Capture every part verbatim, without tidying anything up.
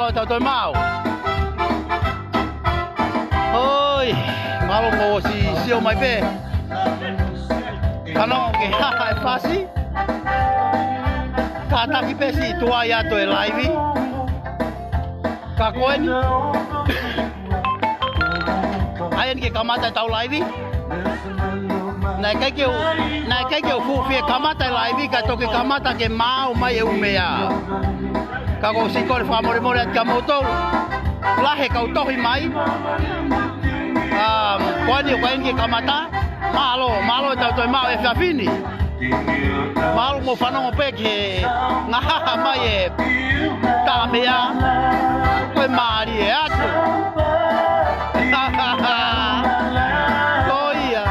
Tau toe maʻu. Hoi, mālō mo ʻosi sio mai pē. Kano ke haha e fasi. Kātaki pē siʻi tuai atu e laivi. Ka ko eni. ʻAi eni ke kamata e tau laivi. Naʻe ʻikai ke u, naʻe ʻikai ke u fuʻu fie kamata e laivi ka toki kamata ke maau mai e ʻū meʻa. Ka ko e siʻi kole fakamolemole atu kia moutolu. Lahi e kau tohi mai. Um, ko eni ʻoku ʻai eni ke kamata. Mālō, mālō e tau toe maʻu e efiafi ni. Mālō mo fanongo pē ki he ngahaha mai e tā meʻa. Ko e mālie atu. Ko ia.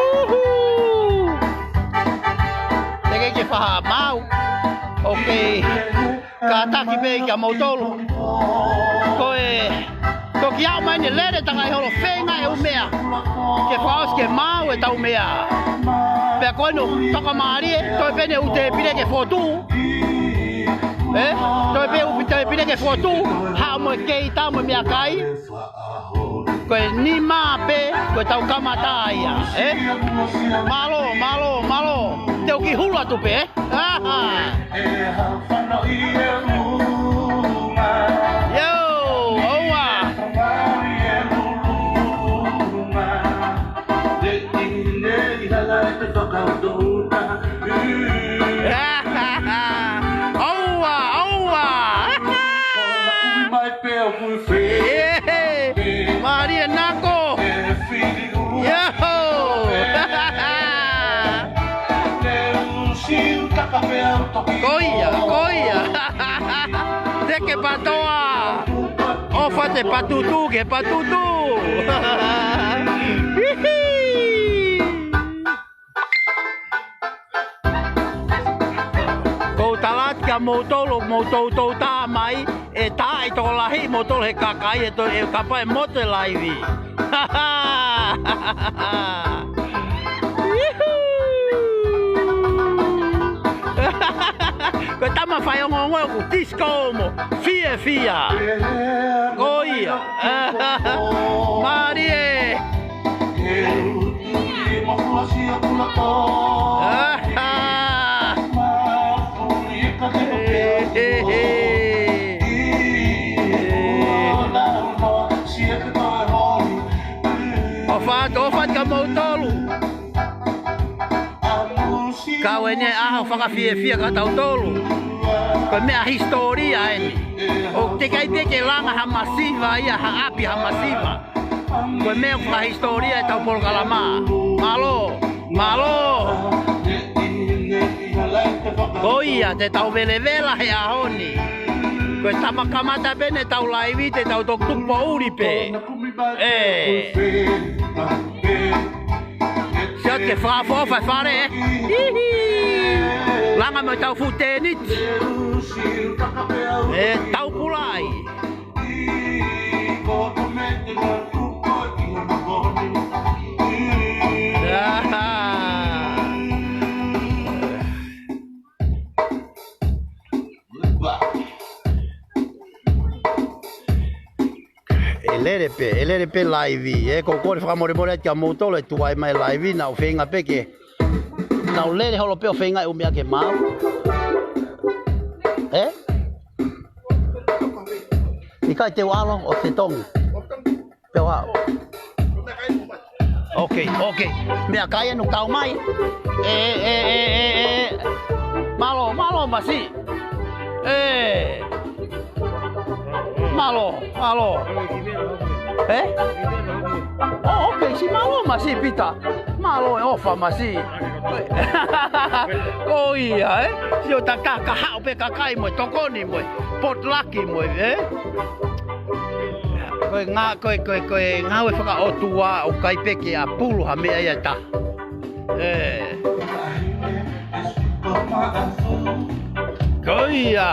Uhu. Te ke ke faha mau. Ok. Kātaki pē kia moutolu. Ko e toki aʻu mai eni e lele tangai holo feinga e ʻū meʻa. Ke fakaʻosi ke maau e tau meʻa. Pea ko eni ʻoku toka mālie, toe pē eni e ʻū tēpile ke fotu. Ē? Toe pē ʻū tēpile ke fotu. Haʻu mo e keita mo e meʻakai. Ko e nima pē, ko e tau kamata ia, ē? Mālō, mālō, mālō. Te u kiʻi hulu atu pē, ē? Aha. Yo, ʻoua. ʻOua, ʻoua. ʻEhē, mālie nako. Yo. Ko ia, ko ia. Te ke patoa. ʻOfa te patutu, ke patutu. Hihi. Ko u tala atu kia moutolu, mou toutou tā mai, ʻe tā ʻi tokolahi moutolu he kakai, ʻe toe ʻe kapa e mote laivi. Ko e tama fai ongoongo ʻoku disco mo fiefia. Ko ia. Mālie. ʻOfa atu, ʻofa atu kia moutolu. Ka ʻoku eni e ʻaho fakafiefia kia tautolu. Ko e meʻa hisitōlia eni. ʻOku teʻeki ai pē ke langa ha masiva ia, ha ʻapi ha masiva. Ko e meʻa fakahisitōlia e tau polokalama. Mālō, mālō. Ko ia, te tau velevela he ʻaho ni. Ko e tama kamata pē eni e tau laivi, te tau toki tuku poʻuli pē. Ē. Sio ke fakaʻofoʻofa e fale, ē. Hihi. Langa mo e tau fuʻu tēniti. Ē, tau pulai. Aha. ʻE lele pē, ʻe lele pē laivi, ē, ko u kole fakamolemole atu kia moutolu e tuai mai laivi, naʻa ku feinga pē ke, naʻa ku lele holo pē ʻo feinga e ʻū meʻa ke maau. Ē? ʻIkai te u ʻalu ʻo te tongi. Te u ʻalu. Ok, ok. Meʻakai ʻe nau kau mai. Ē, ē, ē, ē, ē, ē. Mālō, mālō, mālō. Ē. Mālō, mālō. Ē? Oh, ok, siʻi mālō masiʻi Pita. Mālō e ʻofa masiʻi. Ko ia, ē? Sio ta ka, ka haʻu pē kakai mo e tokoni mo e potluck mo e, ē? Ko e ngā, ko e, ko e, ko e ngāue fakaʻotua ʻoku ʻikai pē ke ʻapulu ha meʻa ia ʻe taha. Ē. Ko ia.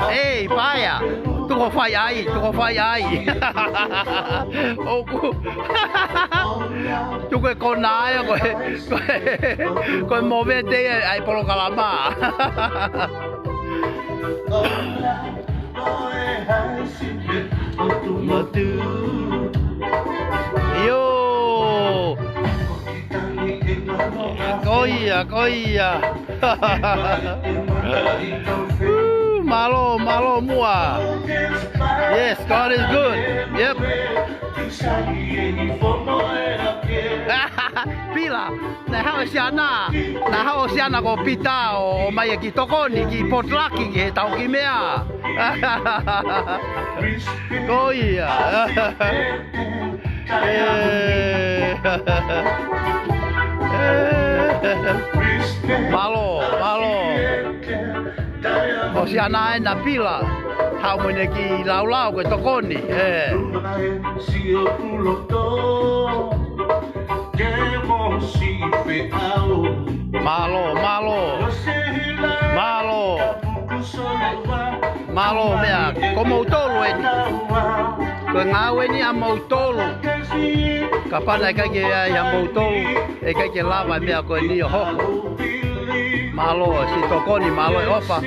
Ei, pae Tuku fai ai, tuku fai ai. ʻOku. Tuku e kona ia ko e, ko e, ko e movete ia ʻa e polokalama. ʻIo. Ko ia, ko ia. Ū, mālō, mālō muʻa. Yes, God is good. Yep. Pila, naʻe haʻu ʻa Siana, naʻe haʻu ʻa Siana ko Pita ʻo, ʻo mai ki tokoni, ki potluck, ki he tau ki meʻa. Ko ia. ʻE. Mālō, mālō. ʻOsi ʻana ē naʻa Pila, haʻu mo ʻene kiʻi laulau ke tokoni, ē. Mālō, mālō. Mālō. Mālō meʻa, ko moutolu eni. Ko e ngāue eni ʻamoutolu. Kapau naʻe ʻikai ke ʻi ai haʻamoutolu, ʻe ʻikai ke lava e meʻa ko eni ʻo hoko. Mālō e siʻi tokoni, mālō e ʻofa.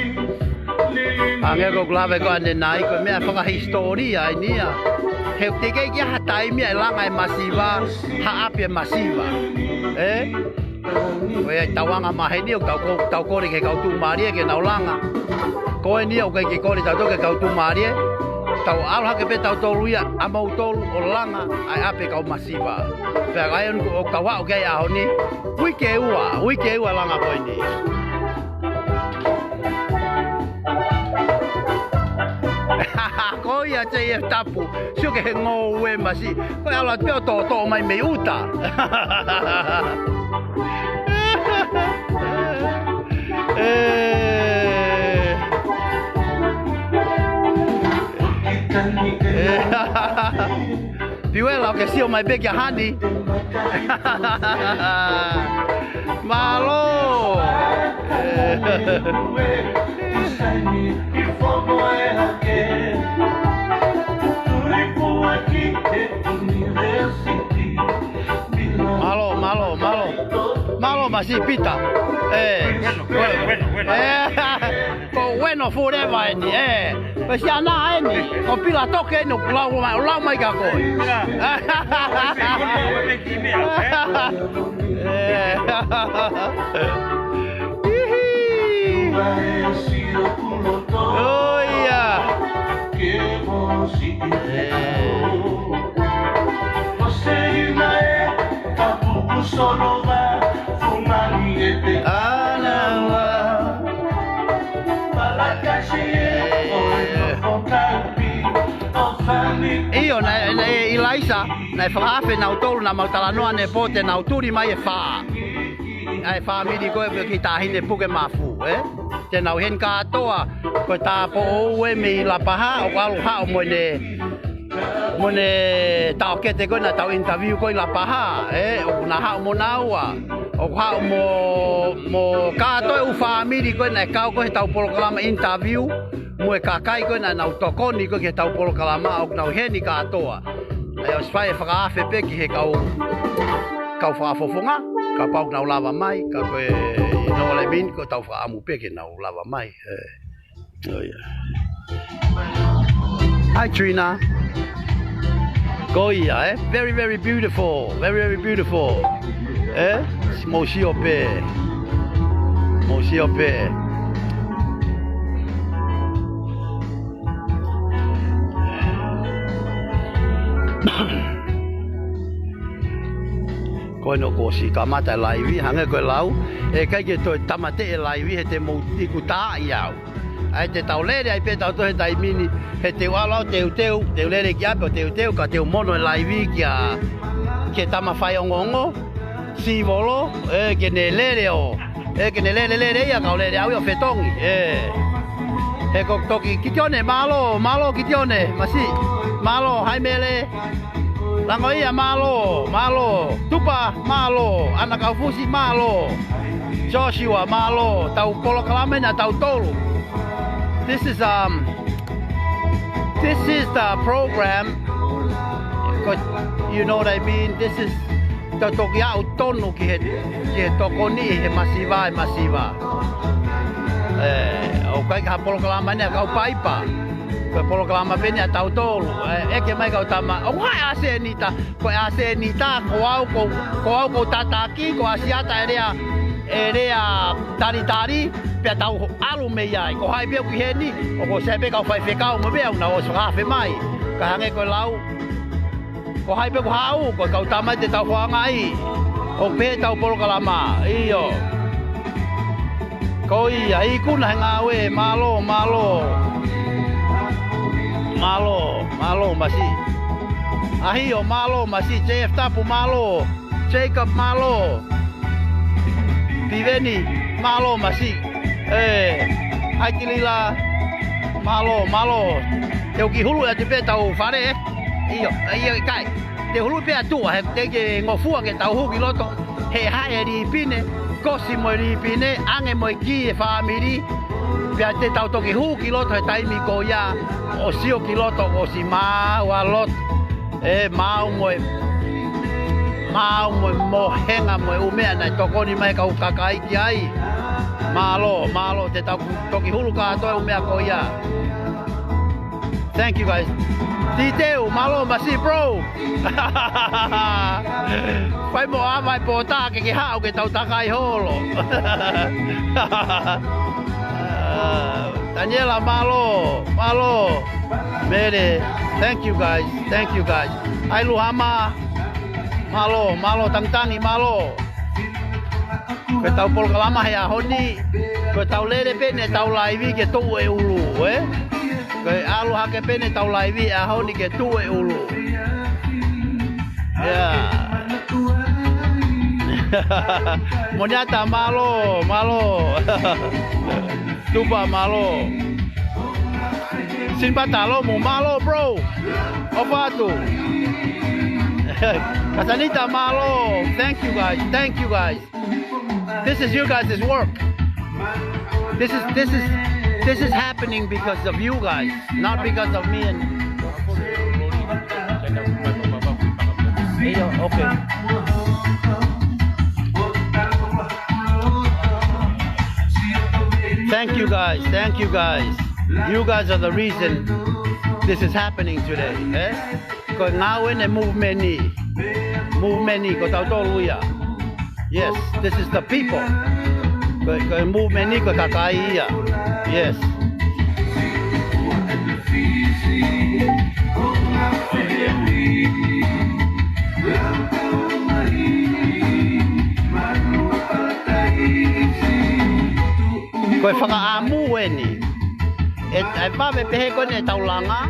Hangē ko ʻeku lave ko ē ʻanenai, ko e meʻa fakahisitōlia eni ia. He ʻoku teʻeki ai ke ʻi ai ha taimi ia ʻe langa e masiva ha ʻapi e masiva. Ē? Ko ia ʻi he tauʻanga maheni ʻoku tau ko-, tau kole ki he kau tuʻumālie ke nau langa. Ko eni ʻoku ʻikai ke kole tautolu ki he kau tuʻumālie. Tau ʻalu hake pē tautolu ia ʻamoutolu ʻo langa ʻa e ʻapi e kau masiva. Pea ko ia eni ʻoku tau aʻu ki ai ʻaho ni. Uike ua, uike ua langa ko eni. Ko ia J F Tapu, sio ki he ngoue masiʻi. Ko e ʻalu atu pē ʻo toʻotoʻo mai mei ʻuta. ʻE. ʻE. Piuela, ʻoku ke sio mai pē kia Hani. Mālō. Mālō, mālō, mālō. Mālō, masiʻi Pita. ʻE. Bueno, bueno, bueno, bueno. ʻE. Ko Ueno forever eni, ē. Ko Siana eni, ko Pila Toke eni, ʻoku lau mai, ʻo lau mai kia koe. Pila. ʻE. Hihi. ʻOi ia. ʻE. ʻAnaua. ʻIo, naʻe, naʻe ʻIlaisa, naʻe fakaafe nautolu naʻa mau talanoa ʻanepō te nau tuli mai e fā. ʻA e fāmili ko ē pē ki Taʻahine Puke Mafu, ē? Te nau ʻi heni kātoa, ko e tāupoʻou ē mei Lapaha, ʻoku ʻalu haʻu mo ʻene mo ʻene taʻokete ko ē naʻa tau interview ko ē ʻi Lapaha, ē, ʻoku na haʻu mo naua, ʻoku haʻu mo, mo kātoa e ʻū fāmili ko ē naʻe kau ko ē he tau polokalama interview, mo e kakai ko ē naʻa nau tokoni ko ē ki he tau polokalama ʻoku nau ʻi heni kātoa. ʻA ia ʻosi fai e fakaafe pē ki he kau, kau fakafofonga, kapau ʻoku nau lava mai, ka ko e, ʻi he ʻaho ni ko e tau fakaʻamu pē ke nau lava mai, ē. Oh, yeah. Hi, Trina. Ko ia, ē? Very, very beautiful. Very, very beautiful. Ē? Mou sio pē. Mou sio pē. Ko eni kuo ʻosi kamata e laivi, hangē ko e lau, ʻe ʻikai ke toe tāmateʻi e laivi he te mou iku tā ʻi au. ʻA ia te tau lele ai pē tautolu he taimi ni, he te u ʻalu au teuteu, te u lele ki ʻapi ʻo teuteu, ka te u mono e laivi kia, kia Tama Faiongoongo, Sivolo, ē ke ne lele ʻo, ē ke ne lele lele ia ka u lele au ia ʻo fetongi, ē. He ko e toki, Kitione, mālō, mālō Kitione, masiʻi, mālō, hai Mele. Lango ia, mālō, mālō. Tupa, mālō. ʻAna Kaufusi, mālō. Joshua, mālō. Tau polokalama eni ʻa tautolu. This is, um, This is the program. Ko, you know what I mean? This is the toki aʻu tonu ki he, ki he tokoni he masiva, he masiva. ʻE, ʻoku ʻikai ko ha polokalama eni ʻa e kau paipa. Ko e polokalama pē eni ʻa tautolu. ʻE, ʻeke mai kau tama, ʻoku ʻi ai e ʻasenita? Ko e ʻasenita, ko au ʻoku, ko au ʻoku tataki, ko ʻAsiata e lea, e lea talitali, pea tau ʻalu mei ai. Ko hai pē ʻoku ʻi heni, ʻoku sai pē kau faifekau mo e meʻa ʻoku nau ʻosi fakaafe mai. Ka hangē ko e lau, ko hai pē ʻoku haʻu, ko e kau tama te tau foaki ai. ʻOku pehē ʻetau polokalama, ʻio. Ko ia, ikuna he ngāue, mālō, mālō. Mālō, mālō, Masi. ʻAhio, mālō, Masi, J F Tapu, mālō. Jacob, mālō. Piveni, mālō, Masi. ʻE, ʻAitilila, mālō, mālō. Te u kiʻi hulu atu pē tau fale, ē? ʻIo, ʻio, ʻikai. Te u hulu pē atu, he te ke ngofua ke tau hū ki loto. He haʻu e lipine, kosi mo e lipine, ʻange mo e kī e fāmili. Pea te tau toki hū ki loto he taimi ko ia, ʻo sio ki loto, ʻosi maau ʻa loto. ʻE, maau mo e, maau mo e mohenga mo e ʻū meʻa naʻe tokoni mai kau kakai ki ai. Mālō, mālō, te tau toki hulu kātoa e ʻū meʻa ko ia. Thank you, guys. Titeu, mālō, Masi, bro. Fai mo ʻave e pōtā ke ke haʻu ke tau takai holo. Daniela, mālō, mālō. Mele, thank you, guys. Thank you, guys. ʻAi Luhama, mālō, mālō, Tangitangi, mālō. Ko ʻetau polokalama he ʻaho ni, ko ʻetau lele pē eni ʻetau laivi ke tuʻu e ʻulu, ē? Ko e ʻalu hake pē eni ʻetau laivi he ʻaho ni ke tuʻu e ʻulu. Yeah. Moniata, mālō, mālō. Tupa, mālō. Sinipata Lomu, mālō, bro. ʻOfa atu. Kasanita, mālō. Thank you, guys. Thank you, guys. This is you guys' work. This is, this is, this is happening because of you guys, not because of me and. ʻIo, okay. Thank you, guys. Thank you, guys. You guys are the reason this is happening today, eh? Ko e ngāue eni e movement ni. Movement ni, ko tautolu ia. Yes, this is the people. Ko, ko e movement ni, ko e kakai ia. Yes. Ko e fakaʻamu eni. ʻE, ʻe vave pehē ko eni ʻetau langa.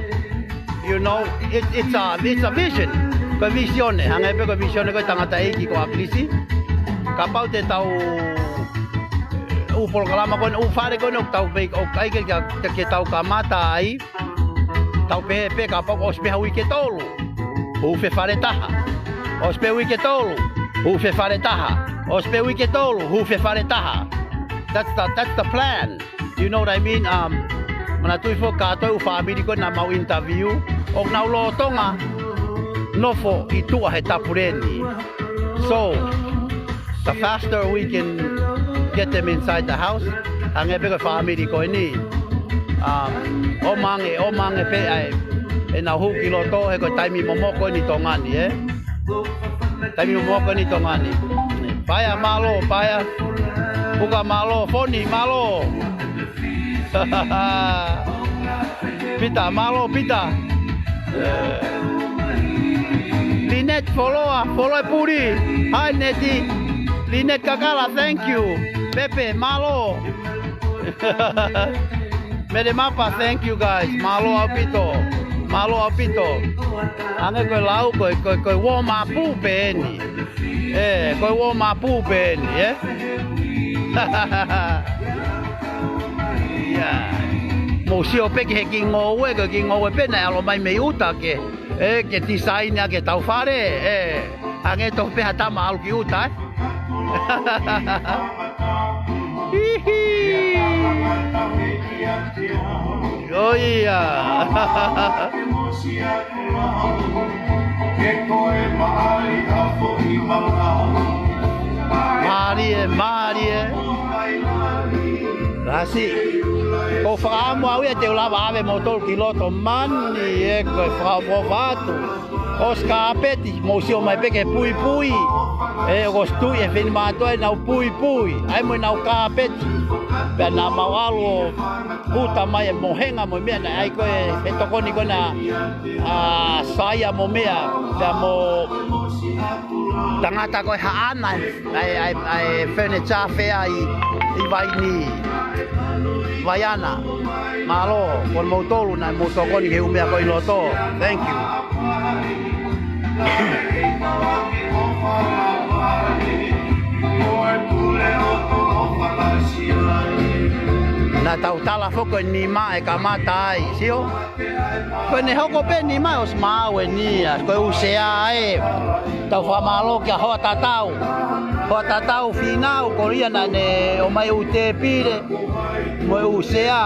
You know, it, it's a, it's a vision. Ko e visione, hangē pē ko e visione ko e tangataʻeiki ko ʻAkilisi. Kapau te tau, ʻū polokalama ko eni, ʻū fale ko eni, ʻoku tau pei, ʻoku ʻikai ke, ke, ke tau kamata ai, tau pehē pē kapau ʻosi pē ha uike ʻe tolu, hū pē fale taha. ʻOsi pē uike ʻe tolu, hū pē fale taha. ʻOsi pē uike ʻe tolu, hū pē fale taha. That's the, that's the plan. You know what I mean? Um, manatuʻi foki kātoa e ʻū fāmili ko ē naʻa mau interview, ʻoku nau lolotonga nofo ʻi tuʻa he tapule ni. So, the faster we can get them inside the house, hangē pē ko e fāmili ko eni. Um, ʻomange, ʻomange pē ai, ʻenau hū ki loto he ko e taimi momoko eni ʻi Tonga ni, ē? Taimi momoko eni ʻi Tonga ni. Paea, mālō, Paea. Puka, mālō, Foni, mālō. Pita, mālō, Pita. Lynette, foloa, foloa e puli. Hi, Netty. Lynette Kakala, thank you. Pepe, mālō. Mele Mapa, thank you guys. Mālō ʻaupito. Mālō ʻaupito. Hangē ko e lau, ko e, ko e, ko e warm up pē eni. ʻE, ko e warm up pē eni, ē? ʻIa. Mou sio pē ki he kiʻi ngoue, ko e kiʻi ngoue pē naʻe ʻalu mai mei ʻuta ke, ē, ke tisaini ʻaki ʻetau fale, ē. Hangē tofu pē ha tama ʻalu ki ʻuta, ē? Hihi. ʻIo ia. Mālie, mālie. Lasi. ʻOku ou fakaʻamu au ia te u lava ʻave moutolu ki loto mani ē, ko e fakaʻofoʻofa atu. ʻOsi kāpeti, mou sio mai pē ki he puipui. ʻE, ʻoku ʻosi tuʻi ʻe he finemātuʻa ʻenau puipui. ʻAi mo ʻenau kāpeti. Pea naʻa mau ʻalu ʻo uta mai e mohenga mo e meʻa naʻe ʻai ko ē he tokoni ko ena, ʻa, saia mo meʻa. Pea mo tangata ko ē Haʻana, ʻai, ʻai, ʻai furniture fea ʻi, ʻi Vaini. Vaiana. Mālō, ko moutolu naʻa mou tokoni ki he ʻū meʻa ko ē ʻi loto. Thank you. Naʻa tau tala foki ko e nima ʻe kamata ai, sio? Ko ʻene hoko pē nima ʻosi maau eni ia, ko e ʻū sea ē. Tau fakamālō kia Hoa Tatau. Hoa Tatau Fīnau, ko ia naʻa ne ʻomai ʻū tēpile mo e ʻū sea.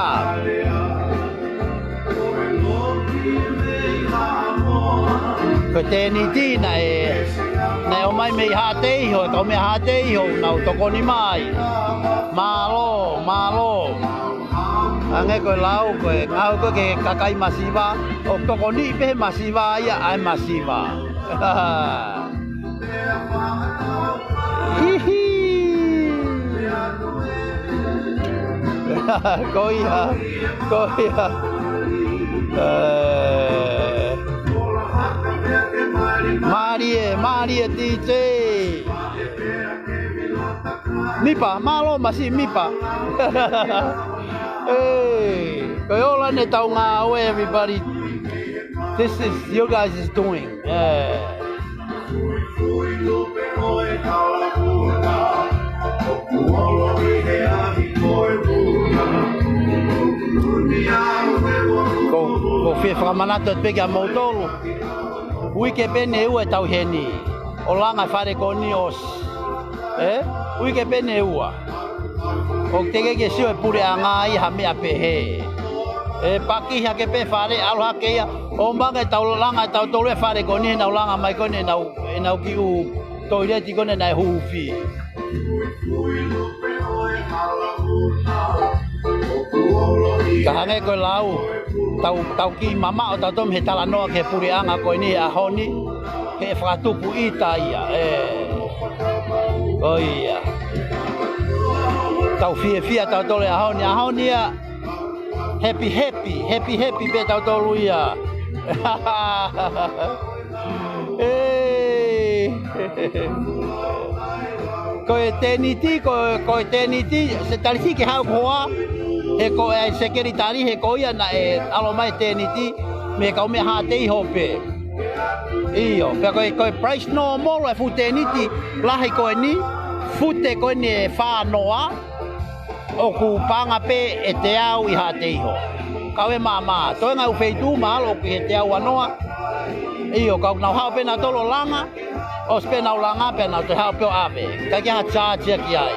Ko e tēniti naʻe, naʻe ʻomai mei Haʻateiho, kau mei Haʻateiho, nau tokoni mai. Mālō, mālō. Hangē ko e lau, ko e ngāue ko ē ki he kakai masiva, ʻoku tokoniʻi pē he masiva ia ʻa e masiva. Hihi. Ko ia, ko ia. ʻE. Mālie, mālie D J. Mipa, mālō Masi Mipa. Hey, ko e ola eni ʻetau ngāue, everybody. This is you guys is doing. Yeah. Ko, ko fie fakamanatu atu pē kia moutolu. Uike pē ʻe ua ʻetau ʻi heni. ʻO langa e fale ko eni ʻosi. Ē? Uike pē ʻe ua. ʻOku teʻeki ke sio e puleʻanga ia ha meʻa pehē. ʻE paki hake pē fale, ʻalu hake ia. ʻO manga ʻetau langa, ʻetau tolu e fale ko eni, ʻenau langa mai ko eni ʻenau, ʻenau kiʻi ʻū toileti ko eni naʻe hufi. Ka hangē ko e lau, tau, tau kiʻi mamaʻo tautolu mei he talanoa ki he puleʻanga ko eni he ʻaho ni, he fakatupu ʻita ia, ē. Ko ia. Tau fiefia tautolu he ʻaho ni, ʻaho ni ia, happy, happy, happy, happy pē tautolu ia. Ei. Ko e tēniti, ko, ko e tēniti, se talitali ke haʻu ko Hoa, he ko e sekelitali, he ko ia naʻe ʻalu mai tēniti, mei he kau mei Haʻateiho pē. ʻIo, pea ko e, ko e price normal e fuʻu tēniti, lahi ko eni, fute ko eni ʻe fā noa, ʻoku paʻanga pē ʻe teau ʻi Haʻateiho. Kau e maama, toenga ʻū feituʻu mahalo ʻoku ʻi he teau ua noa. ʻIo, kau nau haʻu pē nautolu ʻo langa, ʻosi pē nau langa pē nau toe haʻu pē ʻo ʻave. ʻIkai ke ʻi ai ha charge ia ki ai.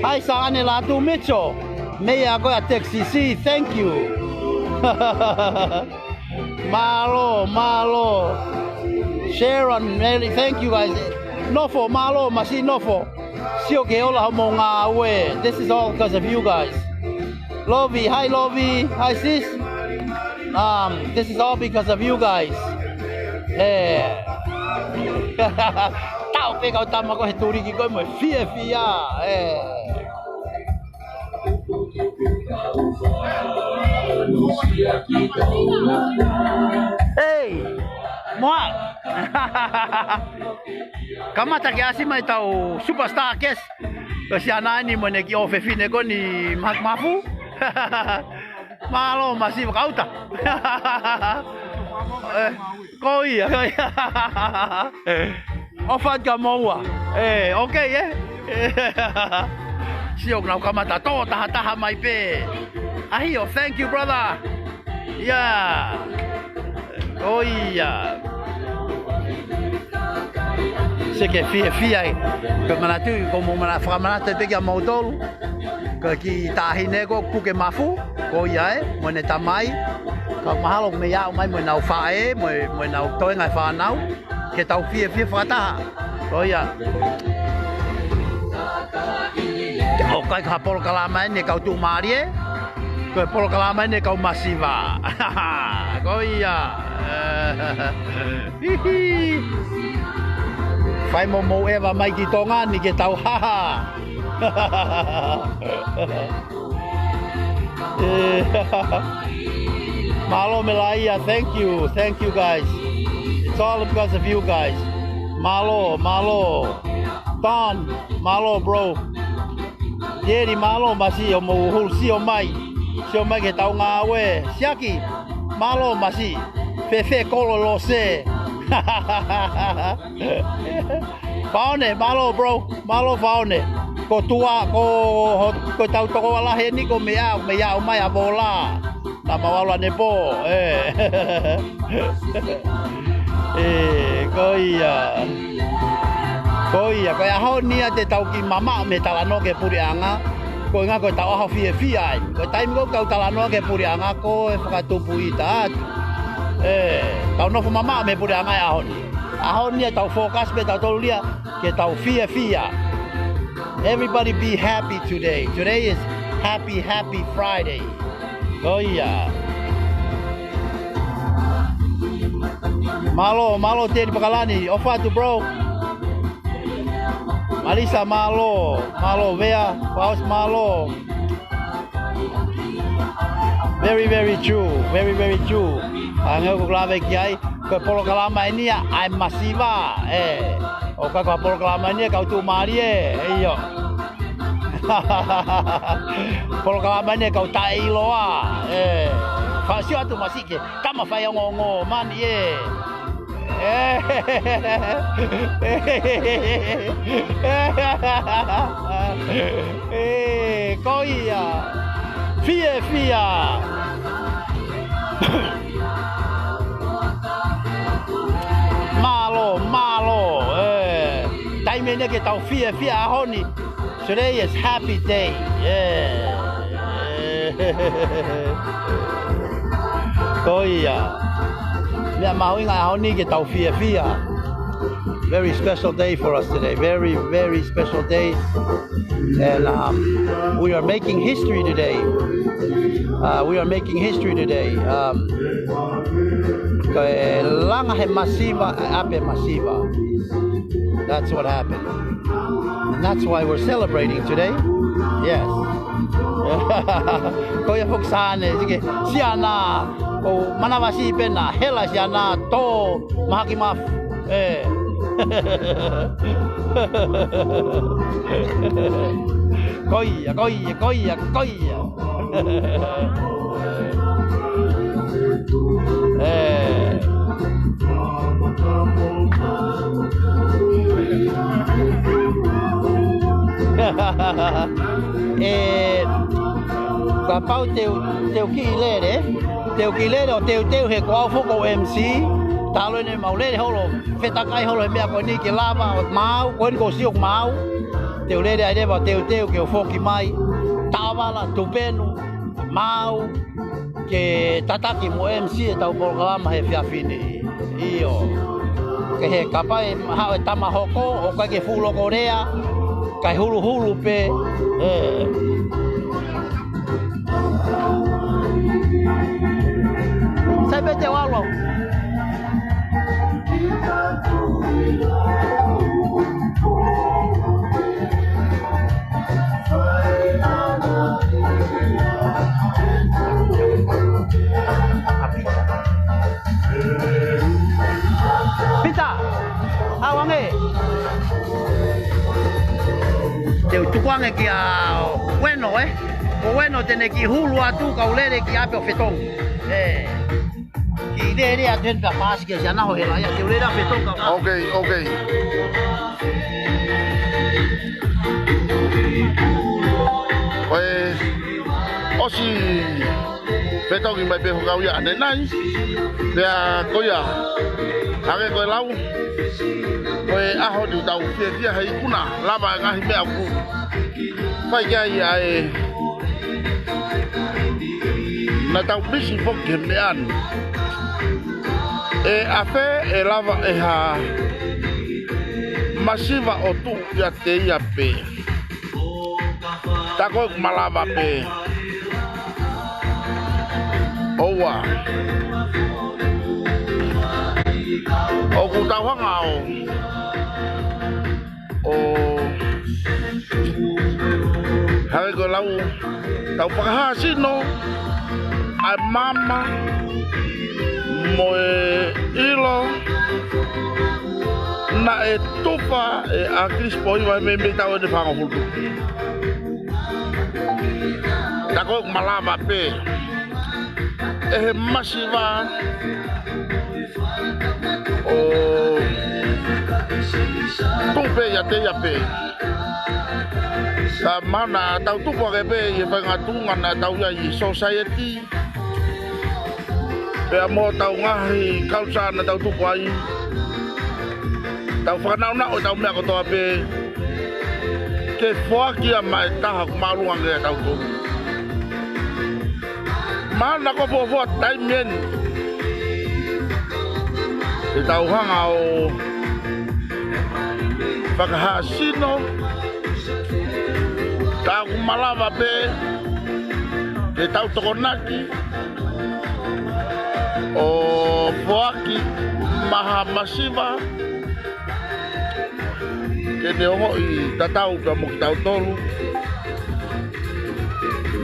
Hi, Saane Latu Mitchell. Meʻa ko ia Texas, thank you. Mālō, mālō. Sharon, Mary, thank you guys. Nofo, mālō, Masi Nofo. Sio ki he ola hoʻomou ngāue. This is all because of you guys. Lovi, hi Lovi, hi sis. Um, this is all because of you guys. ʻE. Tau pē kau tama ko ē he tuliki ko ē mo e fiefia. ʻE. Ei, moa. Kamata ke ʻasi mai ʻetau superstar guest. Ko Siana eni mo ʻene kiʻi ʻofefine ko eni Mahakumafu. Mālō Masi, makauta. ʻE, ko ia, ko ia. ʻOfa atu kia moua. ʻE, okay, ē? Sio, nau kamata tō tahataha mai pē. ʻAhio, thank you, brother. Yeah. Ko ia. Sio ki he fiefia ē. Ko e manatu, ko e mou mana, fakamanatu pē kia moutolu. Ko e kiʻi taʻahine ko Puke Mafu, ko ia ē, mo ʻene tamai. Kau mahalo mei aʻu mai mo ʻenau faʻē, mo e, mo ʻenau toenga e fānau. Ke tau fiefia fakataha. Ko ia. ʻOku ʻikai ko ha polokalama eni ʻa e kau tuʻumālie. Ko e polokalama eni ʻa e kau masiva. Ko ia. Hihi. Fai mo mou ʻeva mai ki Tonga ni ke tau haha. Mālō Melaia, thank you, thank you guys. It's all because of you guys. Mālō, mālō. Don, mālō bro. Jerry, mālō masiʻi hoʻomou hulu sio mai. Sio mai ki heʻetau ngāue. Siaki, mālō masiʻi. Fefe Kolo Lose. Faone, mālō bro, mālō Faone. Ko Tua, ko, ko ʻetau tokoua lahi eni ko mei aʻu, mei aʻu mai ʻa Vola. Naʻa mau ʻalu ʻanepō, ē. Ē, ko ia. Ko ia, ko e ʻaho ni ia te tau kiʻi mamaʻo mei he talanoa ki he puleʻanga. Ko e ʻuhinga ko ʻetau ʻaho fiefia eni. Ko e taimi ko ē ʻoku tau talanoa ki he puleʻanga ko e fakatupu ʻita atu. Ē, tau nofo mamaʻo mei he puleʻanga he ʻaho ni. ʻAho ni ia tau focus pē tautolu ia ke tau fiefia. Everybody be happy today. Today is happy, happy Friday. Ko ia. Mālō, mālō Teli Pakalani, ʻofa atu bro. Malisa, mālō, mālō Vea, Paus, mālō. Very, very true. Very, very true. Hangē ko ʻeku lave ki ai, ko e polokalama eni ia ʻa e masiva, ē. ʻOku ʻikai ko ha polokalama eni ia ʻa e kau tuʻumālie, ē, ʻio. Polokalama eni ia ʻa e kau taʻeʻiloa, ē. Fāsio atu masiʻi ki he tama faiongoongo mani, ē. Ē, ko ia. Fiefia. Mālō, mālō. Ē, taimi eni ia ke tau fiefia he ʻaho ni. Today is happy day. Yeah. Ko ia. Meʻa mahuʻinga he ʻaho ni ke tau fiefia. Very special day for us today. Very, very special day. And, um, we are making history today. Uh, we are making history today. Um, ko e langa he masiva, ʻa e ʻapi masiva. That's what happened. And that's why we're celebrating today. Yes. Ko ia foki Sane, sike, siana, ko manavasiʻi pē naʻa hela siana, tō, mahaki mafu. Ē. Ko ia, ko ia, ko ia, ko ia. Ē. Ē, kapau te u, te u kiʻi lele, te u kiʻi lele ʻo teuteu he ko au foki ʻoku M C, talu eni mau lele holo, fetakai holo he meʻa ko eni ke lava ʻo maau, ko eni ʻoku ou sio ʻoku maau. Te u lele ai leva ʻo teuteu ke u foki mai. Taʻovala, Tupenu, maau, ke tataki mo M C ʻetau polokalama he efiafi ni. ʻIo. Ke he kapau ʻe haʻu e tama hoko, ʻoku ʻikai ke fuʻu loko lea, kae huluhulu pē. Ē. Sai pē te u ʻalu au. Pita, ʻalu ange. Te u tuku ange kia Ueno, ē? Ko Ueno te ne kiʻi hulu atu kau lele ki ʻapi ʻo fetongi. Ē. Kiʻi lele atu heni pea paasi ke siana ho hela ia, te u lele ʻo fetongi kau. Okay, okay. Ko e ʻosi fetongi mai pē fakaʻuhinga ʻanenai. Pea ko ia, hangē ko e lau, ko e ʻaho ni ʻoku tau fiefia he ikuna, lava e ngaahi meʻa ʻoku Fai ki ai ʻa e, naʻa tau pisi foki he meʻa ni. ʻE ʻafē ʻe lava ʻe ha masiva ʻo tuʻu ʻiate ia pē? Tā ko ē ʻoku malava pē. ʻOua. ʻOku tau hanga ʻo, ʻo hangē ko e lau, tau fakahā sino ʻa e maama mo e ʻilo naʻe tufa ʻe ʻAkilisi Pōhiva he meimei taʻu ʻe fāngofulu. Tā ko ē ʻoku malava pē ʻe he masiva ʻo tuʻu pē ʻiate ia pē. Ka mahalo naʻa tau tupu hake pē ʻi he faʻahinga tuʻunga naʻa tau ʻi ai ʻi he sōsaieti, pea mo hotau ngaahi culture naʻa tau tupu ai. Tau fakanaʻonaʻo ʻetau meʻa kotoa pē ke foaki ia maʻa e taha ʻoku māʻolunga ange ʻiate kitautolu. Mahalo naʻa ko e fuofua taimi eni ke tau hanga ʻo fakahā sino, tā ʻoku malava pē ke tau tokonaki ʻo foaki maʻa ha masiva ke ne ongoʻi tatau pea mo kitautolu.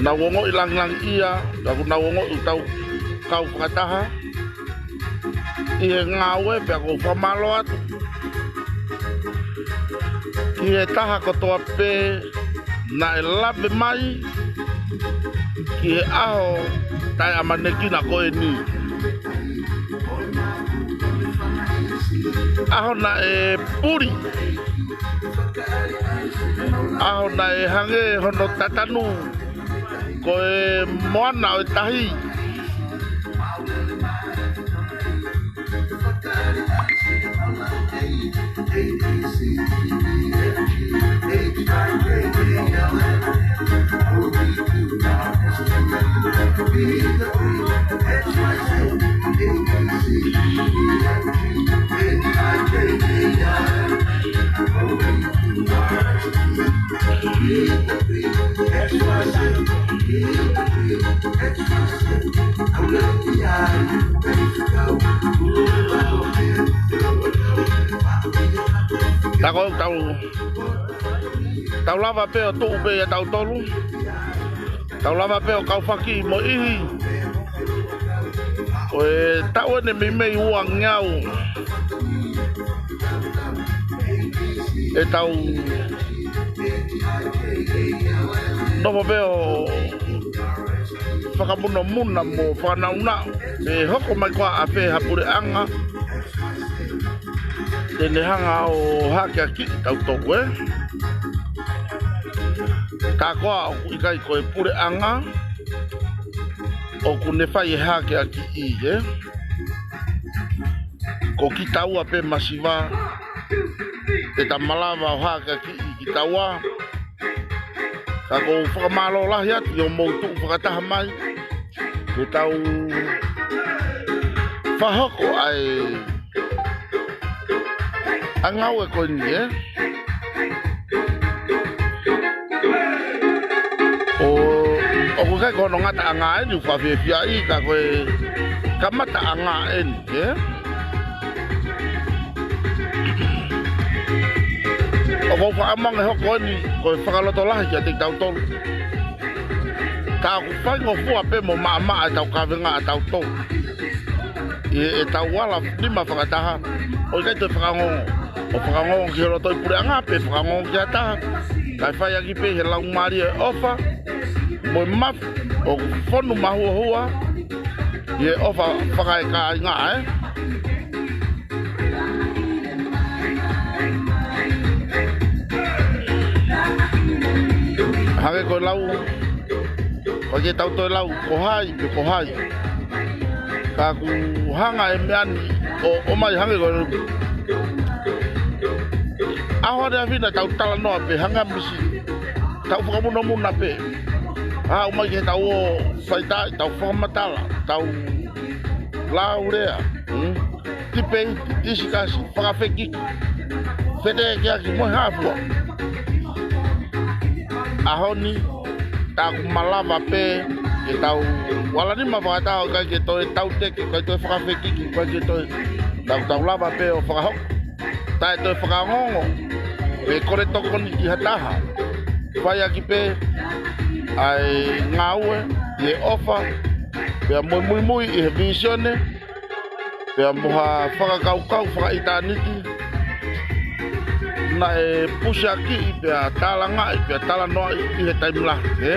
Nau ongoʻi langilangiʻia, pea ʻoku nau ongoʻi ʻoku tau kau fakataha ʻi he ngāue, pea ʻoku ou fakamālō atu ki he taha kotoa pē naʻe lave mai ki he ʻaho taʻeʻamanekina ko eni. ʻAho naʻe puli, ʻaho naʻe hangē hono tatanu ko e moana ʻo e tahi. Tā ko ē ʻoku tau, tau lava pē ʻo tuʻu pē ʻiate kitautolu. Tau lava pē ʻo kau faki mo e ʻihi ʻo e taʻu eni meimei uangeau ʻetau nofo pē ʻo fakamunomuna mo fakanaʻunaʻu pe hoko mai koā ʻa e fē ha puleʻanga te ne hanga ʻo hakeakiʻi kitautolu, ē? Ka ko e ʻoku ʻikai ko e puleʻanga ʻoku ne fai e hakeakiʻi, ē? Ko kitaua pē masiva te ta malava ʻo hakeakiʻi kitaua. Ka ʻoku ou fakamālō lahi atu ʻi hoʻomou tuʻu fakataha mai ke tau fakahoko ʻa e ngāue ko eni, ē? ʻO, ʻoku ʻikai ko hono ngataʻanga eni ʻoku ou fiefia ai, ka ko e kamataʻanga eni, ē? ʻOku ou fakaʻamu ange ʻe hoko eni ko e fakalotolahi kiate kitautolu. Ka ʻoku faingofua pē mo maʻamaʻa ʻetau kavenga ʻatautolu ʻi heʻetau ala nima fakataha, ʻo ʻikai toe fakaongoongo, ʻo fakaongoongo ki he loto ʻo e puleʻanga pe fakaongoongo ki ha taha, kae fai ʻaki pē ʻi he laumālie ʻo e ʻofa mo e mafi ʻoku fonu mahuohua ʻi he ʻofa fakaekāinga, ē? Hangē ko e lau, ʻoku ʻikai ke tau toe lau ko hai pe ko hai. Ka ʻoku hanga ʻe he meʻa ni ʻo, ʻomai hangē ko e ʻaho ʻaneafi naʻa tau talanoa pē hangē ha misi tau fakamunomuna pē. Haʻu mai ke tau ō fai ʻetau fakamatala, tau lau lea, mm? Tipeiti, tisikasi, fakafekiki, feteʻekiaki mo e hā fua. ʻAho ni, tā ʻoku malava pē ke tau ala nima fakataha, ʻikai ke toe tau teke, ʻikai toe fakafekiki, ʻikai ke toe, tau, tau lava pē ʻo fakahoko. Taʻe toe fakaongoongo pe kole tokoni ki ha taha. Fai ʻaki pē ʻa e ngāue ʻi he ʻofa, pea mo e muimui ʻi he vīsone, pea mo ha fakakaukau fakaʻitāniti naʻe pusiakiʻi pea tālangaʻi pea talanoaʻi ʻi he taimi lahi, ē?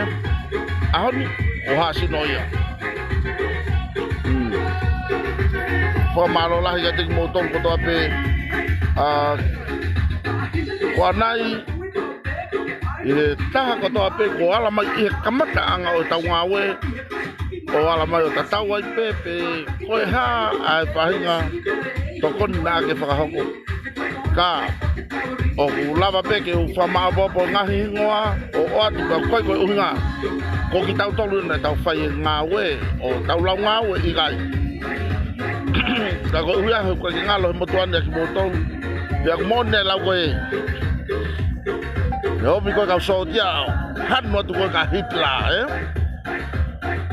ʻAho ni, ʻoku hā sino ia. Mm. Fakamālō lahi kiate kimoutolu kotoa pē. ʻA, ko ʻanai, ʻi he taha kotoa pē kuo ala mai ʻi he kamataʻanga ʻo ʻetau ngāue, ʻo ala mai ʻo tatau ai pē pe ko e hā ʻa e faʻahinga tokoni naʻa ke fakahoko. Ka ʻoku lava pē ke u fakamaʻopoʻopo ngaahi hingoa ʻo ʻoatu ka ʻoku ʻikai ko e ʻuhinga ko kitautolu naʻa tau fai e ngāue ʻo tau lau ngāue, ʻikai. Ka ko e ʻuhinga he ʻoku ʻikai ke ngalo he motuʻa ni ʻa kimoutolu. Pea ʻoku moʻoni e lau ko ē, he ʻomi ko e kau sōtia, hanu atu ko e ka Hitler, ē?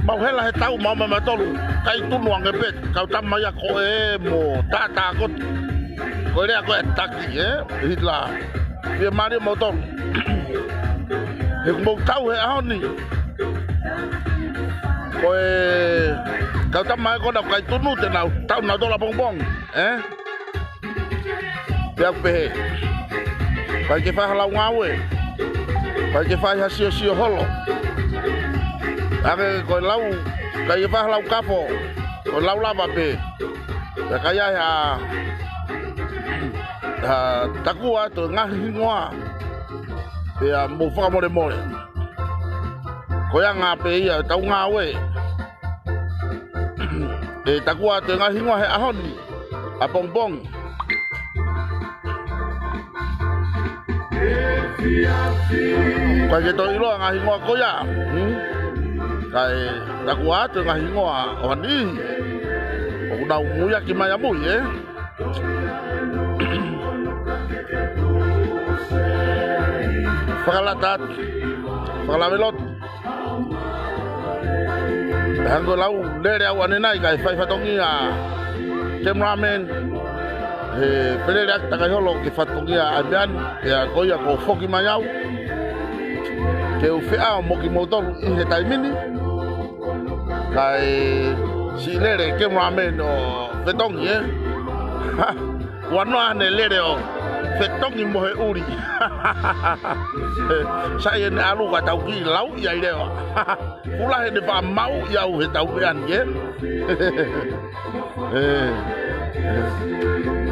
Mau hela he tau, mau mamahi tolu, kai tunu ange pē, kau tama ia ko ē mo tātā kotu. Ko e lea ko ē taki, ē? Hitler. Fiemālie moutolu. He ʻoku mou tau he ʻaho ni. Ko e kau tama ē ko ena kai tunu te nau tau nautolu ʻapongipongi, ē? Pea ʻoku pehē, ʻikai ke fai ha lau ngāue, ʻikai ke fai ha siosio holo. Ange ko e lau, ʻikai ke fai ha lau kafo, ko e lau lava pē. Pea ʻikai ai ha, ha takua atu e ngaahi hingoa. Pea mou fakamolemole. Ko e anga pē ia ʻetau ngāue. ʻE takua atu e ngaahi hingoa he ʻaho ni, ʻapongipongi. ʻIkai ke toe ʻiloa ngaahi hingoa ko ia. Hmm? Kae takua atu e ngaahi hingoa ʻo ha niʻihi ʻoku nau muiaki mai ʻamui, ē? Fakalata atu, fakalavelotu. Hangē ko e lau lele au ʻanenai kae fai fatongia cameraman. He pē lele ʻaki takai holo ke fatongia ʻa e meʻa ni, ʻa ia ko ia kuo foki mai au ke u feʻao mo kimoutolu ʻi he taimi ni. Kae siʻi lele cameraman ʻo fetongi, ē? Ua noa ʻene lele ʻo fetongi mo he ʻuli. Sai ʻene ʻalu ka tau kiʻi lau ia ʻi leva. Pula he ne faʻa maʻu ia au he tau meʻa ni, ē? Ē, ē.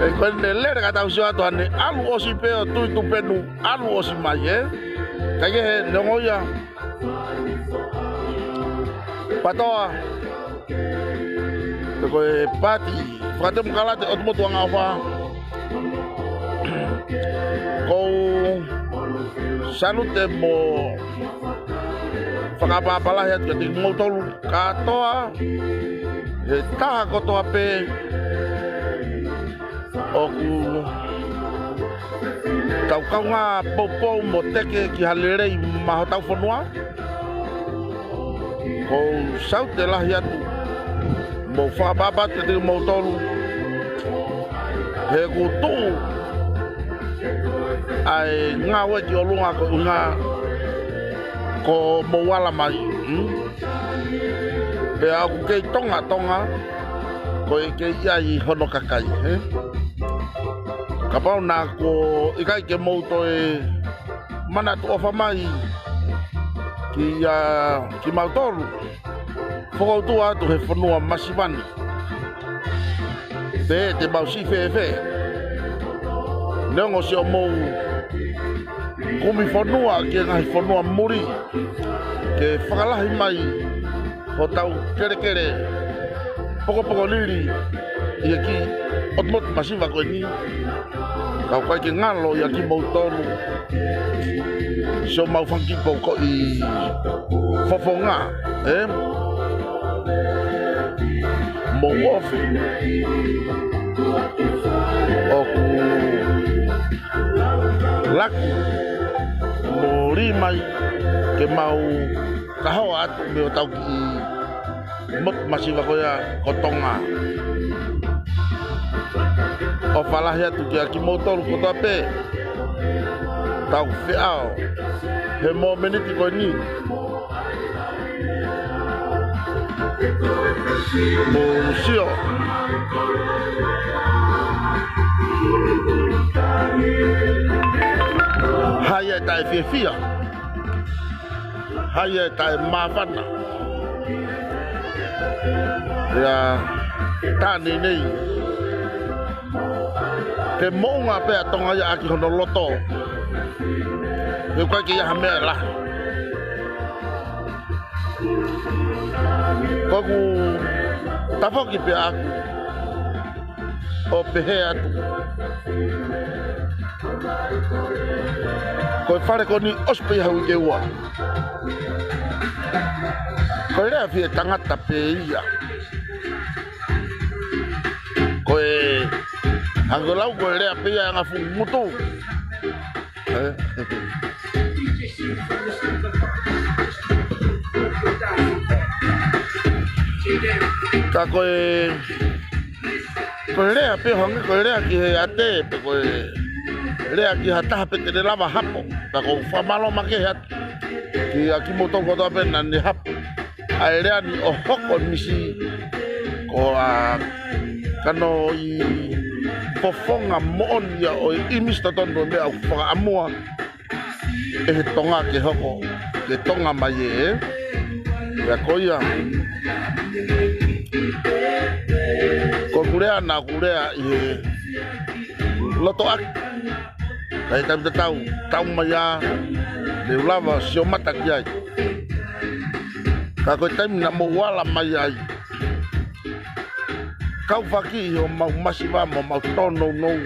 Ē, ko ʻene lele ka tau sio atu ʻene ʻalu ʻosi pē ʻo tui tupenu, ʻalu ʻosi mai, ē? Kae kehe, neongo ia. Patoa. Pe ko e pati fakatemokalati ʻo e motuʻa ʻofa. ʻOku ou salute mo fakaʻapaʻapa lahi atu kiate kimoutolu kātoa he taha kotoa pē ʻoku tau kaungā poupou mo teke ki ha lelei maʻa hotau fonua. ʻOku ou salute lahi atu mo fakaʻapaʻapa atu kiate kimoutolu he kuo tuʻu ʻa e ngāue ki ʻolunga ko e ʻuhinga ko hoʻomou ala mai, hmm? Pea ʻoku kei tongatonga, ko e kei ʻi ai hono kakai, ē? Kapau naʻa kuo ʻikai ke mou toe manatu ʻofa mai kia kimautolu, fokoutua atu he fonua masiva ni. Pea te mau siʻi fēfē? Neongo siʻomou kumi fonua ki he ngaahi fonua muli ke fakalahi mai hotau kelekele pokopoko lili ʻi he kiʻi ʻotu motu masiva ko eni. Ka ʻoku ʻikai ke ngalo ia kimoutolu. Sio mau fanga kiʻi pou ko ē fofonga, ē? Mou ofi. ʻOku laki, mou lī mai ke mau kahoa atu mei hotau kiʻi motu masiva ko ia ko Tonga. ʻOfa lahi atu kiate kimoutolu kotoa pē. Tau feʻao he mōmeniti ko eni. Mou sio. Hai ʻa e taʻefiefia. Hai ʻa e taʻemāfana. Ia, tā nei nei. Ke moʻunga pē ʻa Tonga ia ʻaki hono loto. He ʻoku ʻikai ke ʻi ai ha meʻa ʻe lahi. Ko ʻeku tafoki pē ʻaʻaku ʻo pehē atu. Ko e fale ko eni ʻosi pē ia ha uike ua. Ko e lea fie tangata pē ia. Ko e hangē ʻoku lau ko e lea pē ia ʻa e anga fuʻu ngutu. Ē? Ka ko e, ko e lea pē hangē ko e lea ki he ʻate, pe ko e lea ki ha taha pē te ne lava hapo. Ka ʻoku ou fakamālō makehe atu kiate kimoutolu kotoa pē naʻa ne hapo ʻa e lea ni ʻo hoko e misi ko e kanoʻi fofonga moʻoni ia ʻo e ʻīmisi totonu ʻo e meʻa ʻoku fakaʻamua ʻe he Tonga ke hoko, ke Tonga mai ē. Pea ko ia, ko ʻeku lea naʻa ku lea ʻi he loto ʻaki. Ka ʻi he taimi tatau, tau mai ā, te u lava ʻo sio mata ki ai. Ka ko e taimi naʻa mou ala mai ai, kau faki ʻi homau masiva mo homau tōnounou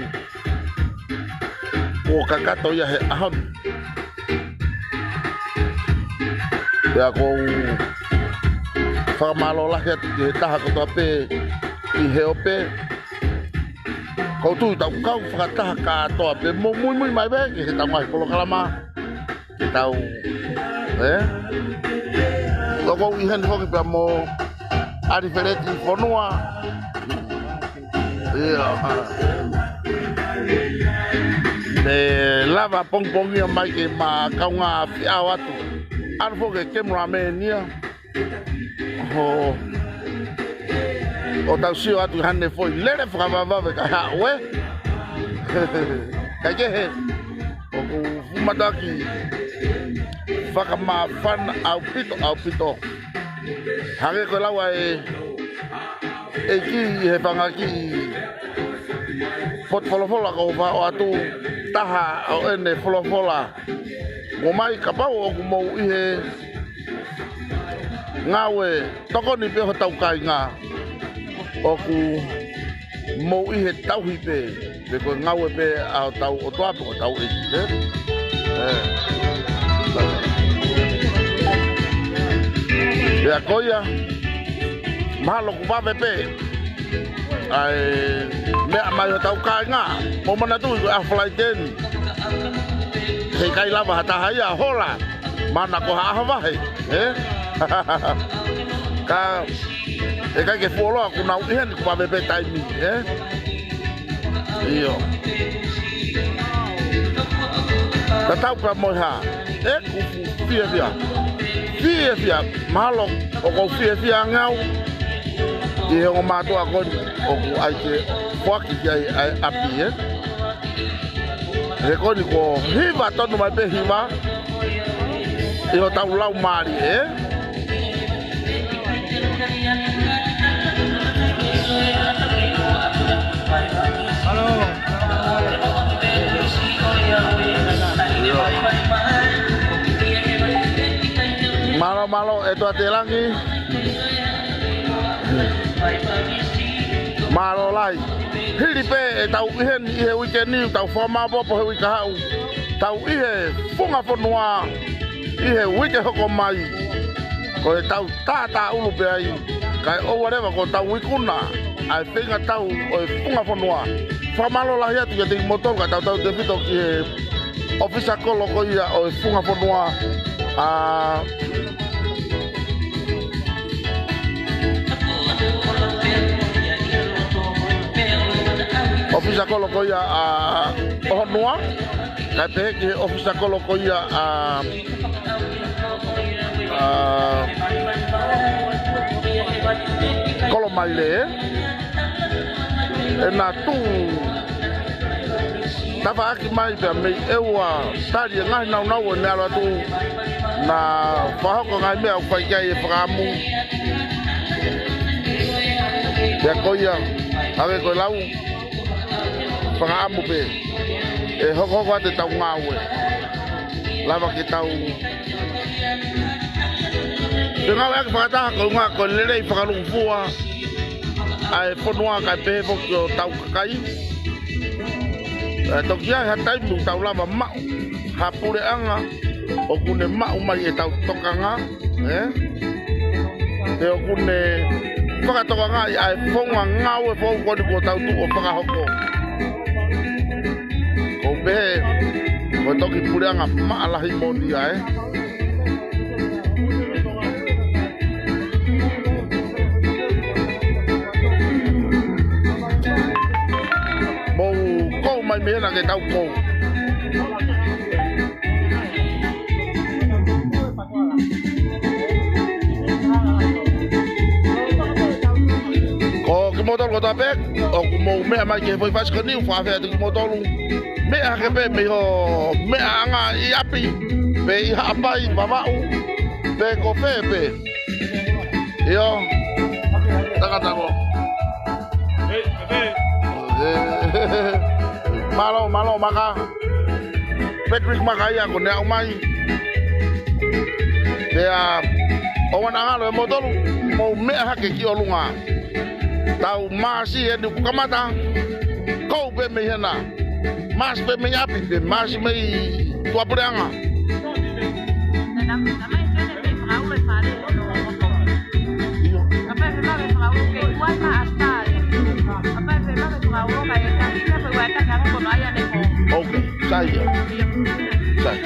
kuo kakato ia he ʻaho ni. Pea ʻoku ou fakamālō lahi atu ki he taha kotoa pē ʻi he ope. ʻOku ou tui tau kau fakataha kātoa pē, mou muimui mai pē ki heʻetau ngaahi polokalama. Ke tau, ē? ʻOku ou ʻi heni foki pea mo ʻAlifeleti Fonua. Ia. Ne lava pongipongia mai ke ma kaungā feʻao atu. ʻAlu foki e cameraman ia. Ho. ʻO tau sio atu ki haʻane foʻi lele fakavavevave kae haʻu ē. Kae kehe, ʻoku fuʻu mātuʻaki fakamāfana ʻaupito, ʻaupito. Hangē ko e lau ʻa e ʻEiki ʻi he fanga kiʻi potu folofola ʻoku ou faʻo atu, taha ʻo ʻene folofola. Mo mai kapau ʻoku mou ʻi he ngāue tokoni pē hotau kāinga, ʻoku mou ʻi he tauhi pē, pe ko e ngāue pē ʻa hotau ʻOtua pe ko hotau ʻEiki, ē? Ē. Pea ko ia, mahalo ʻoku vave pē ʻa e meʻa mai hotau kāinga, mou manatuʻi ko e ʻaho Falaite ni. Heʻikai lava ha taha ia ʻo hola, mahalo ko ha ʻaho vahe, ē? Ka ʻikai ke fuoloa kuo nau ʻi heni, kuo vave pē taimi, ē? ʻIo. Tatau pē mo e hā, ʻeku fuʻu fiefia. Fiefia, mahalo ʻoku ou fiefia ange au ʻi he ongo mātuʻa ko eni ʻoku ʻai ke foaki ki ai ʻa e ʻapi, ē? He ko eni kuo hiva tonu mai pē hiva ʻi hotau laumālie, ē? Mālō. Mālō, mālō, ʻEtuate Langi. Mālō lahi. Hili pē ʻetau ʻi heni ʻi he uike ni, tau fakamāopoopo he uike kahaʻu. Tau ʻi he funga fonua ʻi he uike hoko mai, ko e tau tātāʻulu pē ai, kae ʻoua leva kuo tau ikuna ʻa e feinga tau ʻo e funga fonua. Fakamālō lahi atu kiate kimoutolu kae tautautefito ki he ʻofisa kolo ko ia ʻo e funga fonua, ʻa ʻofisa kolo ko ia ʻa ʻOhonua, kae pehē ki he ʻofisa kolo ko ia ʻa, ʻa Kolomaile. ʻEna tuʻu tafaʻaki mai pea mei ʻEua tali e ngaahi naunau ʻo e meʻa ʻalu atu, naʻa fakahoko ngaahi meʻa ʻoku fai ki ai e fakaʻamu. Pea ko ia, hangē ko e lau, fakaʻamu pē ʻe hokohoko atu ʻetau ngāue. Lava ke tau fengāueʻaki fakataha koeʻuhi ko e lelei fakalūkufua ʻa e fonua kae pehē foki ʻo tau kakai. ʻE toki ʻi ai ha taimi ʻoku tau lava maʻu ha puleʻanga ʻoku ne maʻu mai ʻetau tokanga, ē? Pea ʻoku ne fakatokangaʻi ʻa e founga ngāue foʻou ko eni kuo tau tuʻu ʻo fakahoko. Ko u pehē, ko e toki puleʻanga maʻa lahi moʻoni ia, ē? Mou kou mai mei hena ke tau kou. Ko kimoutolu kotoa pē ʻoku mou meʻa mai ki he foʻi fasi ko eni, ʻoku ou fakaafeʻi atu kimoutolu. Meʻa hake pē mei hoʻo meʻaʻanga ʻi ʻapi, pe ʻi Haʻapai, Vavaʻu, pe ko fē pē. ʻIo. Takatako. Mālō, mālō, Maka. Patrick Maka ia kuo ne aʻu mai. Pea ʻoua naʻa ngalo ʻe moutolu, mou meʻa hake ki ʻolunga. Tau maasi eni ʻoku kamata. Kou pē mei hena. Maasi pē mei ʻapi, pe maasi mei tuʻapuleʻanga. Ok, sai ia. Sai.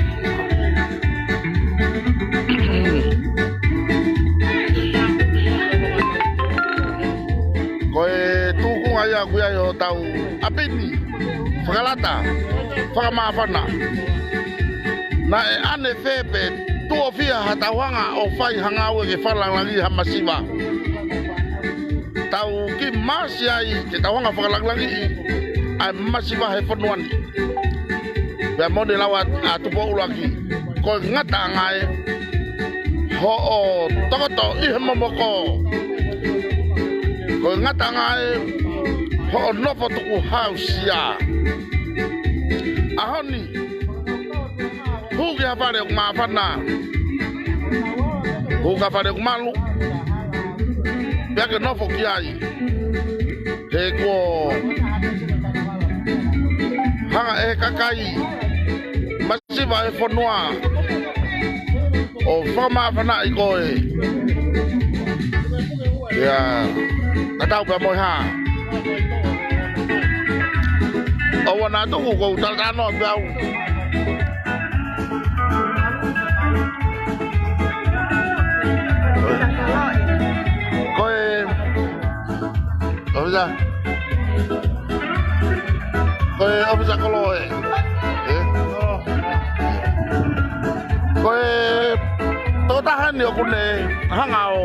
Ko e tuʻunga ia ʻoku ʻi ai hotau ʻapi ni, fakalata, fakamāfana. Naʻe ʻanefē pe tuʻo fiha haʻatau hanga ʻo fai ha ngāue ke fakalāngilangiʻi ha masiva. Tau kiʻi maasi ai ke tau hanga ʻo fakalāngilangiʻi ʻa e masiva he fonua ni. Pea mo ʻene lau ʻa, ʻa Tupou ʻUluaki, ko e ngataʻanga ē hoʻo tokoto ʻi he momoko. Ko e ngataʻanga ē hoʻo nofo tukuhausia. ʻAho ni, hū ki ha fale ʻoku māfana. Hū ki ha fale ʻoku malu. Pea ke nofo ki ai. He kuo hanga ʻe he kakai masiva ʻo e fonua ʻo fakamāfanaʻi koe. Ia, tatau pea mo e hā. ʻOua naʻa tuku kou talatalanoa pē au. Ko e ʻofisa. Ko e ʻofisa kolo ē. Ē? Ko e tokotaha ni ʻoku ne hanga ʻo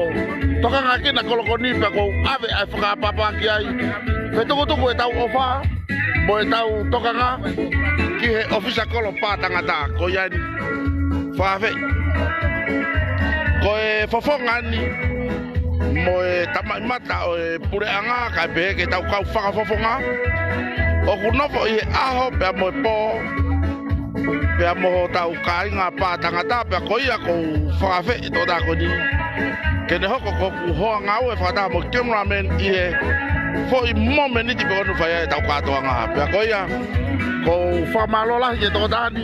tokangaʻi ʻa e kolo ko eni pea kou ʻave ʻa e fakaʻapaʻapa ki ai. Fetukutuku ʻetau ʻofa mo ʻetau tokanga ki he ʻofisa kolo pā tangata ko ia eni. Fakaafeʻi. Ko e fofonga ni mo e tamaʻimata ʻo e puleʻanga, kae pehē ke tau kau fakafofonga. ʻOku nofo ʻi he ʻaho pea mo e pō, pea mo hotau kāinga pā tangata, pea ko ia kou fakaafeʻi tokotaha ko eni ke ne hoko ko hoku hoa ngāue fakataha mo e cameraman ʻi he foʻi momeniti pē ʻoku fai ai ʻetau kātoanga. Pea ko ia, kou fakamālō lahi ki he tokotaha ni,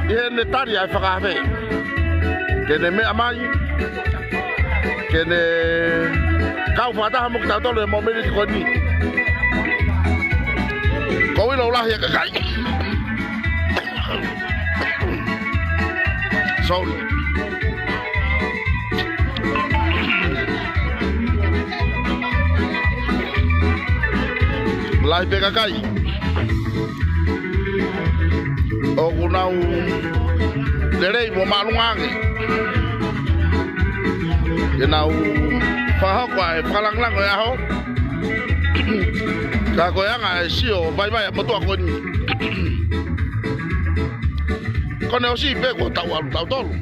ʻi heʻene tali ʻa e fakaafe, ke ne meʻa mai, ke ne kau fakataha mo kitautolu he momeniti ko eni. Ko e ʻilo lahi ʻa e kakai. Sorry. Lahi pē kakai ʻoku nau lelei mo māʻolunga ange ke nau fakahoko ʻa e fakalāngilangi ʻo e ʻaho. Ka ko e anga e sio vaivai ʻa e motuʻa ko eni, ko ʻene ʻosi pē kuo tau ʻalu tautolu.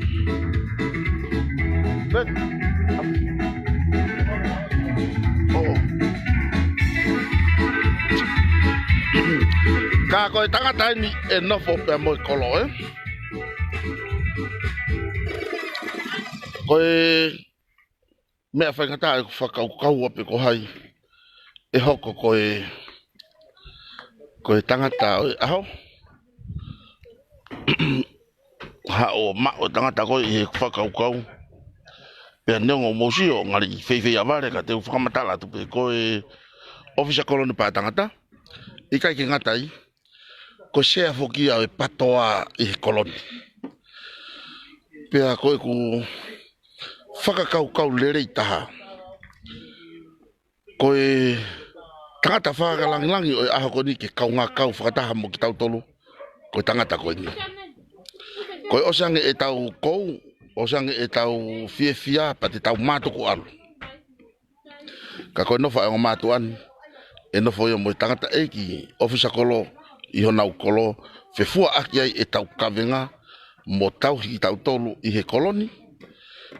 Pē. ʻO. Ka ko e tangata eni ʻe nofo pea mo e kolo, ē? Ko e meʻa faingataʻa ʻeku fakakaukau ʻa pē ko hai ʻe hoko ko e, ko e tangata ʻo e ʻaho. Haʻu ʻo maʻu e tangata ko ē ʻi he fakakaukau. Pea neongo mou sio ngali feifei ʻa vale ka te u fakamatala atu pē ko e ʻōfisa kolo ni pā tangata. ʻIkai ke ngata ai, ko e sea foki ia ʻo e patoa ʻi he kolo ni. Pea ko ʻeku fakakaukau lelei taha, ko e tangata fakalāngilangi ʻo e ʻaho ko eni ke kaungā kau fakataha mo kitautolu, ko e tangata ko eni. Ko e ʻosi ange ʻetau kou, ʻosi ange ʻetau fiefia, pea te tau mātuku ʻalu. Ka ko e nofo ʻa e ongo mātuʻa ni, ʻe nofo ia mo e tangataʻeiki ʻōfisa kolo ʻi honau kolo, fefuaʻaki ai ʻetau kavenga mo tauhi kitautolu ʻi he kolo ni.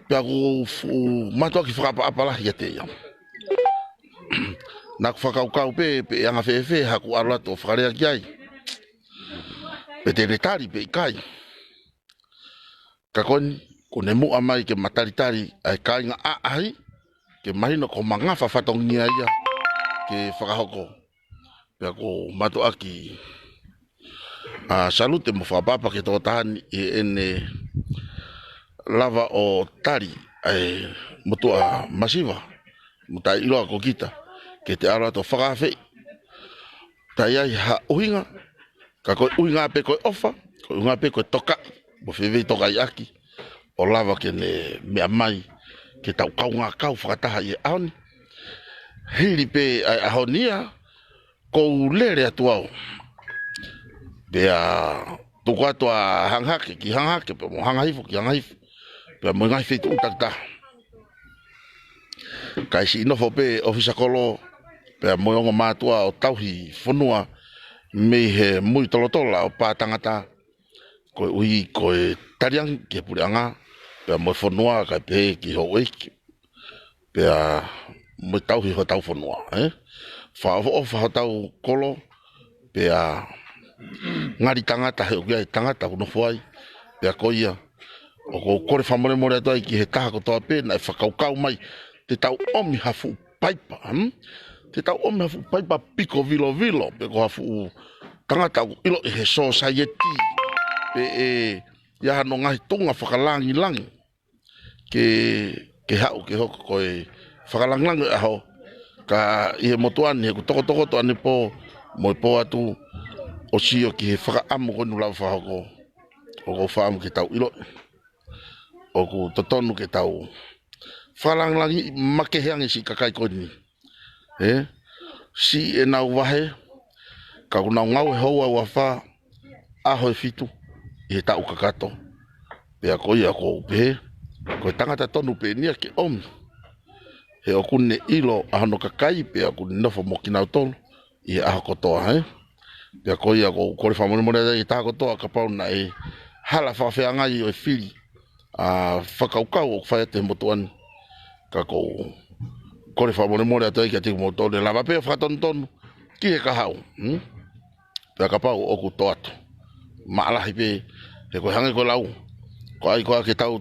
Pea ʻoku fuʻu mātuʻaki fakaʻapaʻapa lahi kiate ia. Naʻa ku fakakaukau pē, pe ʻe anga fēfē haku ʻalu atu ʻo fakalea ki ai, pe te ne tali pe ʻikai. Ka ko eni, kuo ne muʻa mai ke ma talitali ʻa e kāinga ʻaʻahi, ke mahino ko ma ngafa fatongia ia ke fakahoko. Pea ʻoku ou mātuʻaki, ā, salute mo fakaʻapaʻapa ki he tokotaha ni ʻi heʻene lava ʻo tali ʻa e motuʻa masiva mo taʻeʻiloa ko kita, ke te ʻalu atu ʻo fakaafeʻi. Taʻe ʻi ai ha ʻuhinga, ka ko e ʻuhinga pē ko e ʻofa, ko e ʻuhinga pē ko e tokaʻi, mo fefeitokaʻiʻaki, ʻo lava ke ne meʻa mai, ke tau kaungā kau fakataha ʻi he ʻaho ni. Hili pē ʻa e ʻaho ni ia, ʻoku ou lele atu au. Pea tuku atu ʻa Hanga Hake ki Hanga Hake, pea mo Hanga Hifo ki Hanga Hifo, pea mo e ngaahi feituʻu takitaha. Kae siʻi nofo pē ʻōfisa kolo, pea mo e ongo mātuʻa ʻo tauhi fonua mei he mui tolotola ʻo pā tangata, koeʻuhi ko e taliangi ki he puleʻanga, pea mo e fonua kae pehē ki houʻeiki, pea mo e tauhi hotau fonua, ē? Fakaʻofoʻofa hotau kolo, pea ngali tangata he ʻoku ʻi ai tangata ʻoku nofo ai, pea ko ia, ʻoku ou kole fakamolemole atu ai ki he taha kotoa pē naʻe fakakaukau mai, te tau ʻomi ha fuʻu paipa, hmm? Te tau ʻomi ha fuʻu paipa piko vilovilo, pe ko ha fuʻu tangata ʻoku ʻiloʻi he sōsaieti, pe ʻe ʻi ai hano ngaahi tuʻunga fakalāngilangi ke, ke haʻu ke hoko ko e fakalāngilangi ʻo e ʻaho. Ka ʻi he motuʻa ni he ʻoku tokotokoto ʻanepō mo e pō atu ʻo sio ki he fakaʻamu ko eni ʻoku lava fakahoko. ʻOku ou fakaʻamu ke tau ʻiloʻi, ʻoku totonu ke tau fakalāngilangiʻi makehe ange siʻi kakai ko eni. Ē? Siʻi ʻenau vahe, ka ʻoku nau ngāue houa ua fā, ʻaho ʻe fitu ʻi he taʻu kakato. Pea ko ia ʻoku ou pehē, ko e tangata tonu pē eni ia ke ʻomi. He ʻoku ne ʻilo ʻa hono kakai, pea ʻoku ne nofo mo kinautolu ʻi he ʻaho kotoa, ē? Pea ko ia ʻoku ou kole fakamolemole atu ai ki he taha kotoa kapau naʻe hala fakafeangai ʻo e fili ʻa e fakakaukau ʻoku fai atu he motuʻa ni. Ka ʻoku ou kole fakamolemole atu ai kiate kimoutolu, ʻe lava pē ʻo fakatonutonu ki he kahaʻu, hmm? Pea kapau ʻoku tō atu, maʻalahi pē, he ko e hangē ko e lau, ko ai koā ke tau